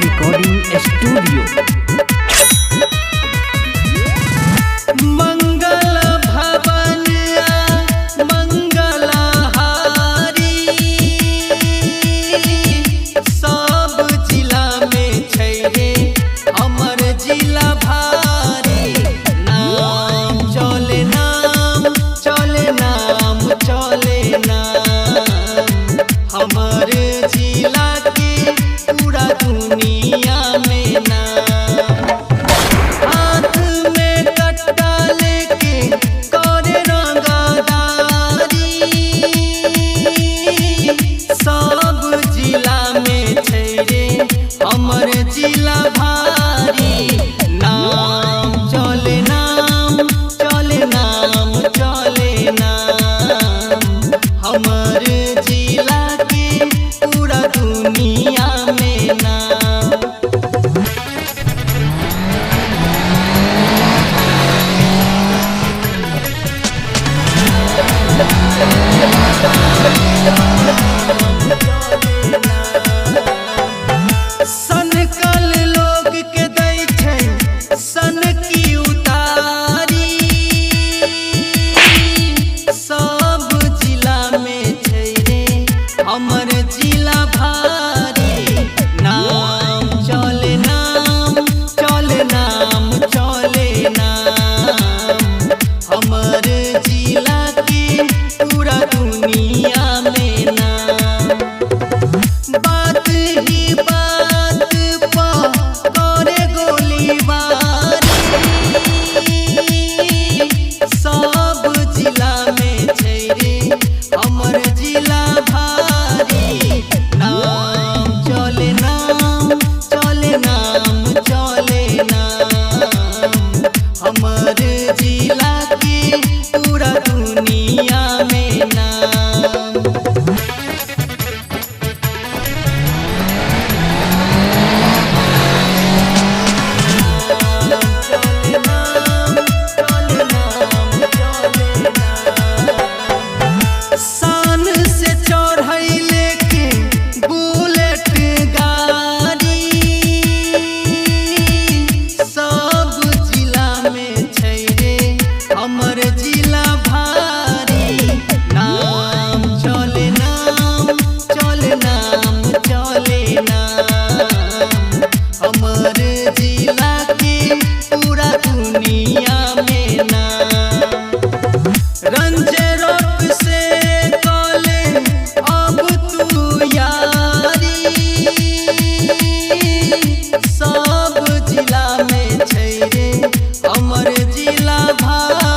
Recording Studio. मंगल भवन मंगलहारी, सब जिला में छै रे हमर जिला भारी। नाम चले, नाम चले, नाम चले, नाम हमर जिला के पूरा दुनिया में नाम। हाथ में कट्टा लेके करे रंगदारी, सब जिला में छै रे हमर जिला भारी। नाम चले, नाम चले, नाम चले, नाम हमर जिला के पूरा दुनिया में नाम। सनकल लोग के दै छै सन की उतारी, सब जिला में छै रे हमर जिला भारी। नाम चले, नाम चले, नाम चले, नाम हमर जिला के पूरा दुनिया में नाम। बात ही बात पा करे गोलीबारी, सब जिला में छै रे हमर जिला भारी। नाम चले, नाम चले, नाम चले, नाम हमर जिला के पूरा दुनिया में नाम। शान से चढ़ैले के बुलेट गाड़ी, सब जिला में छै रे हमर जिला भारी। नाम चले, नाम चले, नाम चले, नाम हमर जिला के पूरा दुनिया में नाम। रंजे रोक से कॉले अब तू यारी, सब जिला में छै रे हमर जिला भारी।